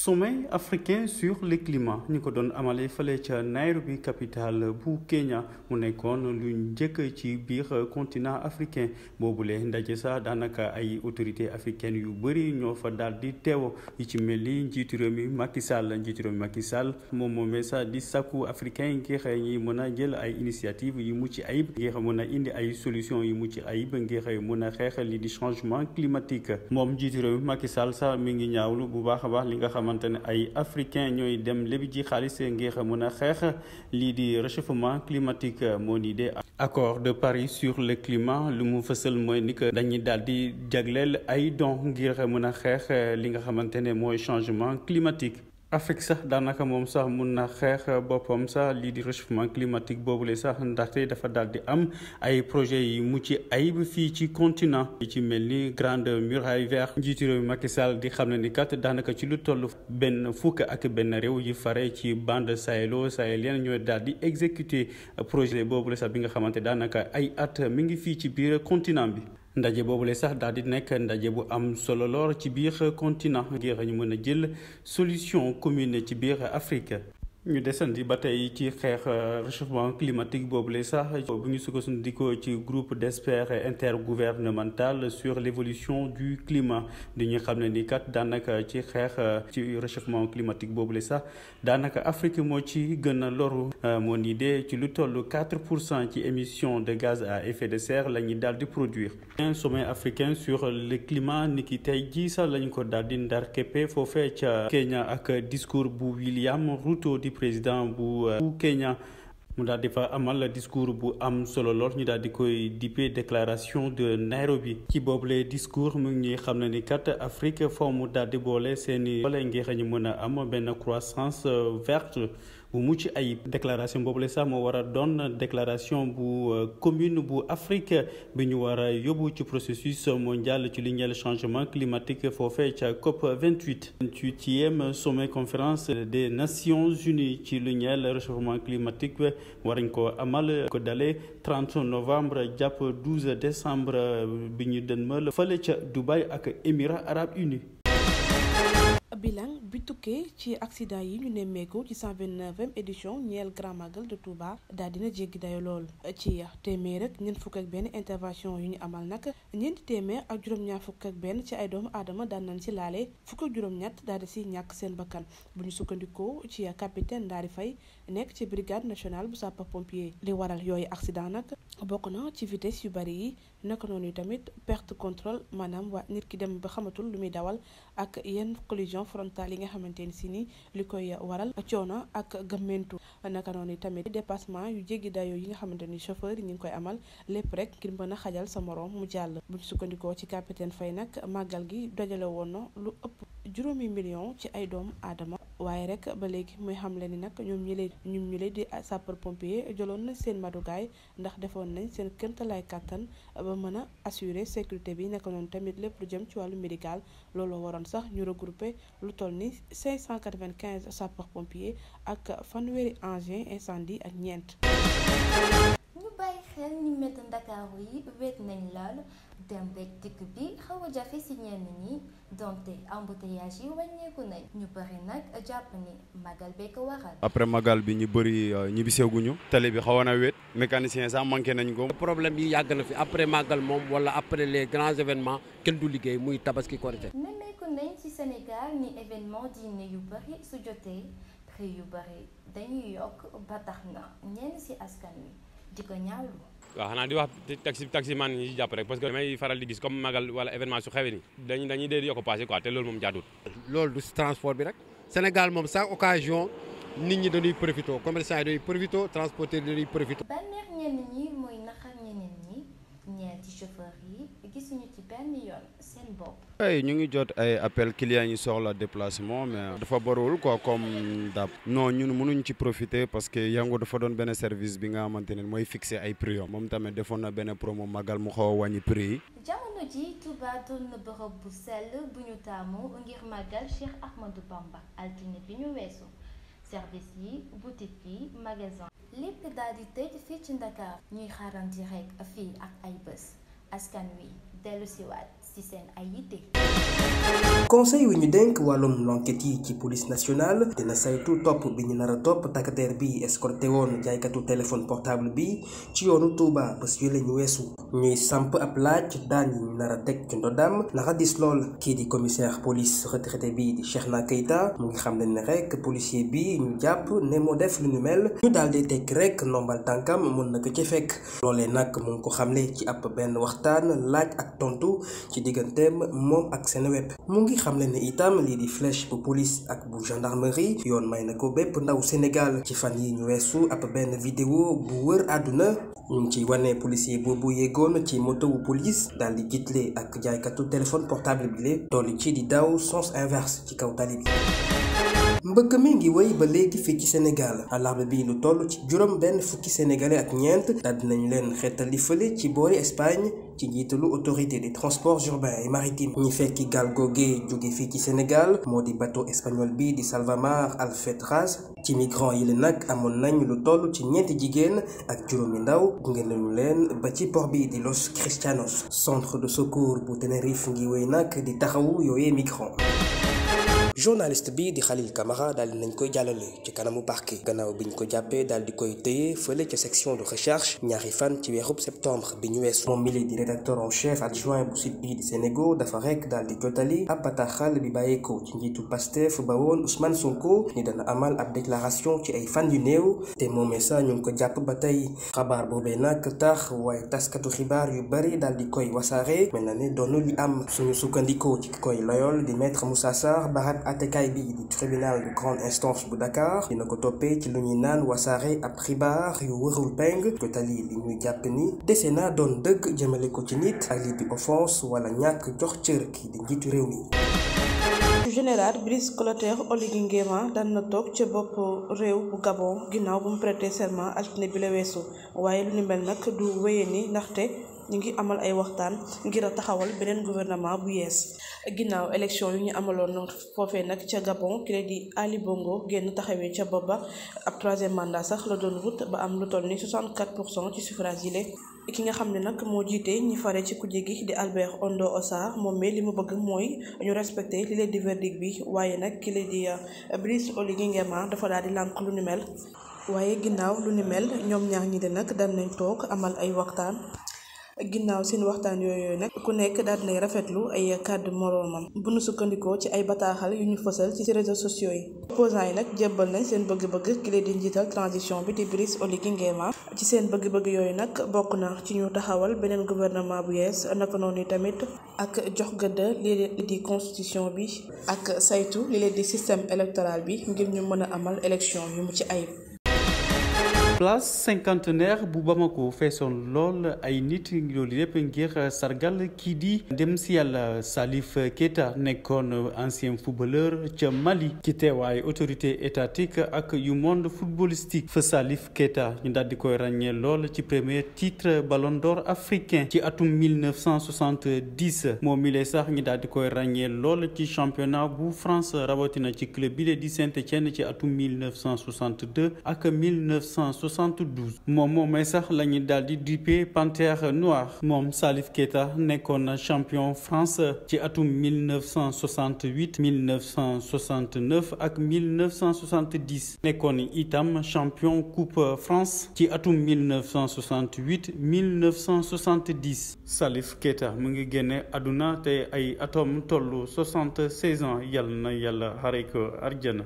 sommet africain sur le climat ñu ko doon amalee fële ca Nairobi capitale bu Kenya mu nekkoon lu njëkk ci biir continent africain boobule ndaje sax daanaka ay autorités africaines yu bëri ñoo fa daal di teew yi ci mel ni njiitu réew mi Macky Sall moom moomee sax di sàkku africain ngir ñi mën a jël ay initiative yu mucc ayib ngir mën a indi ay solution yu mucc ayib ngir mën a xeex li di changement climatique moom njiitu réew mi Macky Sall sax mi ngi ñaawlu bu baax a baax li nga xamante ne ay africain ñooy dem lebi ji xaalis ngir mën a xeex lii di réchauffement climatique moo ni de accord de Paris sur le climat lu mu fësal mooy ni que dañuy daal di jagleel ay don ngir mën a xeex li nga xamante ne mooy changement climatique. Afrique sax daanaka moom sax mun na xeex boppam sax lii di réchauffement climatique boobule sax ndaxte dafa daal di am ay projets yi mucc ayib fii ci continent yi ci mel ni grande muraille verte njiitu réew mi Macky Sall di xam ne ni kat daanaka ci lu toll benn fukk ak benn réew yi fare ci bande sahélo-sahélienne ñooy daal di exécuter projet boobule sax bi nga xamante daanaka ay at mi ngi fii ci biir continent bi. ndaje boobule sax daal di nekk ndaje bu am solo lool ci biir continent ngir ñu mën a jël solution commune ci biir Afrique. ñu desandi ba tey ci xeex réchauffement climatique boobule sax bu ñu sukkandikoo ci groupe d'experts intergouvernemental sur l'évolution du climat di ñu xam ne ni kat daanaka ci xeex ci réchauffement climatique boobule sax daanaka Afrique moo ci gën a loru moo ni de ci lu toll 4% ci émission de gaz à effet de serre la ñuy daal di produire. un sommet africain sur le climat ni ki tey jii sax lañ ko daal di ndar képpe foofee ca Kenya ak discours bu William Ruto di président bu Kenya mu daal di fa amal discours bu am solo lool ñu daal di koy dippee déclaration de Nairobi ci boobule discours mu ngi xam ne ni kat Afrique foo mu daal di boole seeni doole ngir ñu mën a am benn croissance verte bu mucc ayib déclaration boobule sax moo war a doon déclaration bu commune bu Afrique bi ñu war a yóbbu ci processus mondial ci li ñeel changement climatique foofee ca COP 28e sommet conférence des Nations Unies ci li ñeel réchauffement climatique warañ ko amal ko dalee 30 novembre jàpp 12 décembre bi ñu dënmal fële ca Dubaï ak Émirats arabes unis. bilan bi tukkee ci accident yi ñu nemmeeku ci 129e édition ñeel Grand Magal de Touba daal dina jéggi dayo lool ci téeméer ak ñeent fukk ak benn intervention yu ñu amal nag ñeenti téeméer ak juróom-ñaar fukk ak benn ci ay doomu aadama daan nañ ci laale fukk ak juróom-ñett daal di si ñàkk seen bakkan bu ñu sukkandikoo ci capitaine Ndari Faye nekk ci brigade nationale bu sapeur-pompier li waral yooyu accident nag bokk na ci vitesse yu bari yi naka noonu tamit perte contrôle maanaam waa nit ki dem ba xamatul lu muy dawal ak yenn collision frontale yi nga xamante ni si ni li koy waral coono ak gëmmentu naka noonu tamit dépassement yu jéggi dayoo yi nga xamante ni chauffeur yi ñu ngi koy amal lépp rek ngir mën a xajal sa morom mu jàll bu ñu sukkandikoo ci capitaine Faye nag màggal gi dajale woon na lu ëpp 5 millions ci ay doomu aadama waaye rek ba léegi muy xamle ni nag ñoom ñu leen di sapeur pompier jëloon na seen madugaay ndax defoon nañ seen këntalaay kàttan ba mën a assurer sécurité bi naka noonu tamit lépp lu jëm ci wàllu médical loolu waroon sax ñu regroupé lu toll ni 595 sapeur pompier ak fanweeri engin incendie ak ñeent. ñu bàyyi xel ñu métti Ndakaaru yi wéet nañ lool dem beeg dikk bi xaw a jafe ci ñenn ñi donte embouteillage yi wàññeeku nañ ñu bëri nag jàpp ni magal bee ko waral. après magal bi ñu bëri ñibbiseeguñu télé bi xawoon na wéet mécanicien sax manqué nañ ko. problème yi yàgg na fi après magal moom wala après les grands événements kenn du liggéey muy tabaski korité. nemmeeku nañ ci Sénégal ni événement diine yu bëri su jotee prix yu bëri dañuy yokk ba tax na ñenn ci askan wi di ko ñaawlu. waaw xanaa di wax taxi man ñi ci jàpp rek parce que damay faral di gis comme magal wala événement su xewee ni dañuy dee di yokk passé quoi te loolu moom jaadul. loolu du transport bi rek Sénégal moom chaque occasion nit ñi dañuy profité commerçant yi dañuy profité transporteur yi dañuy profité. bànneex ñenn ñi mooy naxar ñeneen ñi ñeent ci chauffeur yi gisuñu ci benn yoon seen bopp. ay ñu ngi jot ay appel clients yi soxla déplacement mais dafa bariwul quoi comme dab non ñun mënuñ ci profiter parce que Yango dafa doon benn service bi nga xamante ne mooy fixer ay prix moom tamit defoon na benn promo magal mu xaw a wàññi prix yi. jamono ji Touba doon na bërëb bu sell bu ñu taamu ngir magal Cheikh Ahmadou Bamba altine bi ñu weesu service yi boutique yi magasin lépp daal di tëj fii ci Ndakaar ñuy xaarandi rek fii ak ay bés askan wi dellu siwaat ci seen ay yitte. conseil wi ñu dénk wàllum l'enquête yi ci police nationale dina saytu topp bi ñu nar a topp takk-der bi escorté woon jaaykatu téléphone portable bi ci yoonu Touba bés yu la ñu weesu ñuy samp ab laaj daan yi ñu nar a teg ci ndodam naka dis lool kii di commissaire police retraité bi di Cheikhna Keita mu ngi xam ne rek policier bi ñu jàpp ne moo def lu ñu mel ñu daal di teg rek nombal tànkam mën na ko ci fekk loolee nag mu ngi ko xamle ci ab benn waxtaan laaj ak tontu ci digganteem moom ak Seneweb mu ngi xamle ne itam lii di flèche bu police ak bu gendarmerie yoon may na ko bépp ndaw Sénégal ci fan yi ñu weesu ab benn vidéo bu wër àdduna ñu ngi ciy wane policier boobu yeggoon ci moto wu police daal di jiitle ak jaaykatu téléphone portable bi le toll ci di daw sens inverse ci kaw tali bi. mbëkk mi ngi wéy ba léegi fii ci Sénégal alarba bi lu toll ci juróom benn fukki sénégalais ak ñeent daal dinañ leen xeetali fële ci boori Espagne ci njiitalu autorité des transports urbains et maritimes ñi fekki gaal googee jóge fii ci Sénégal moo di bateau espagnol bi di Salvamar Alfetraz ci migrants yi la nag amoon nañ lu toll ci ñeenti jigéen ak juróomi ndaw gunge nañu leen ba ci port bi di Los Cristianos centre de secours bu Tenerife ngi wéy nag di taxawu yooyee migrants. journaliste bi di Khalil Camara daal di nañ koy jàllale ci kanamu parquet gannaaw bi ñu ko jàppee daal di koy téye fële ca section de recherche ñaari fan ci weerub septembre bi ñu weesu moom mili di rédacteur en chef adjoint bu site bi di Sénégo dafa rek daal di jotali ab bataaxal bi bàyyeekoo ci njiitu Pastef ba woon Ousmane Sonko ni dana amal ab déclaration ci ay fan yu néew te moomee sa ñu ngi ko jàpp ba tey xabaar boobee nag tax waaye taskatu xibaar yu bari daal di koy wasaare mel na ne doonu li am suñu sukkandikoo ci koy layool di maître Moussa Sarr barat atekaay bi di tribunal de grande instance bu Dakar dina ko toppee ci lu ñuy naan wasaare ab xibaar yu wërul peng jotali li ñuy jàpp ni dese naa doon dëgg jëmale ko ci nit ak lii di offense wala ñàkk jox cër kii di njiitu réew mi. général Brice Clotaire Oligui Nguema daan na toog ca bopp réew bu Gabon ginnaaw bu mu prêter serment altine bi la weesu waaye lu ni mel nag du wéye ni ndaxte ñu ngi amal ay waxtaan ngir a taxawal beneen gouvernement bu yees ginnaaw élection yu ñu amaloon foofee nag ca Gabon ki la di Ali Bongo génn taxawee ca bopp ba ab troisième mandat sax la doon wut ba am lu toll ni 64% ci suffrage yi le ki nga xam ne nag moo jiite ñi fare ci kujje gi di Albert Ondo Ossar moom li mu bëgg mooy ñu respecté li leen di verdict bi waaye nag ki la di Brice Oligui Nguema dafa daal di lànk lu ni mel waaye ginnaaw lu ni mel ñoom ñaar ñi de nag daan nañ toog amal ay waxtaan ginnaaw seen waxtaan yooyu nag ku nekk daal dinay rafetlu ay kàddu moroomam bu nu sukkandikoo ci ay bataaxal yu ñu fësal ci réseaux sociaux yi opposants yi nag jébbal nañ seen bëgg-bëgg ki leen di njiital transition bi di Brice Oligui Nguema ci seen bëgg-bëgg yooyu nag bokk na ci ñu taxawal beneen gouvernement bu yees naka noonu tamit ak jox gëdd li leen di constitution bi ak saytu li leen di système électoral bi ngir ñu mën a amal élection yu mu ci ayib. place cinquantenaire bu Bamako feesoon lool ay nit loolu yépp ngir sargal kii di dem si yàlla Salif Keita nekkoon ancien footballeur ca Mali ci teewaay autorité étatique ak yu monde footballistique fa Salif Keita ñu daal di koy ràññee lool ci premier titre Ballon d'Or africain ci atum 1970 moom mi lay sax ñu daal di koy ràññee lool ci championnat bu France rawatina ci club bi di Saint-Étienne ci atum 1962 ak 1972 moom may sax la ñu daal di duppee Panthère Noire moom Salif Keita nekkoon champion France ci atum 1968 1969 ak 1970 nekkoon itam champion coupe France ci atum 1968 1970 Salif Keita mu ngi génne àdduna te ay atom tollu 76 ans yàlla na yàlla xare ko arjana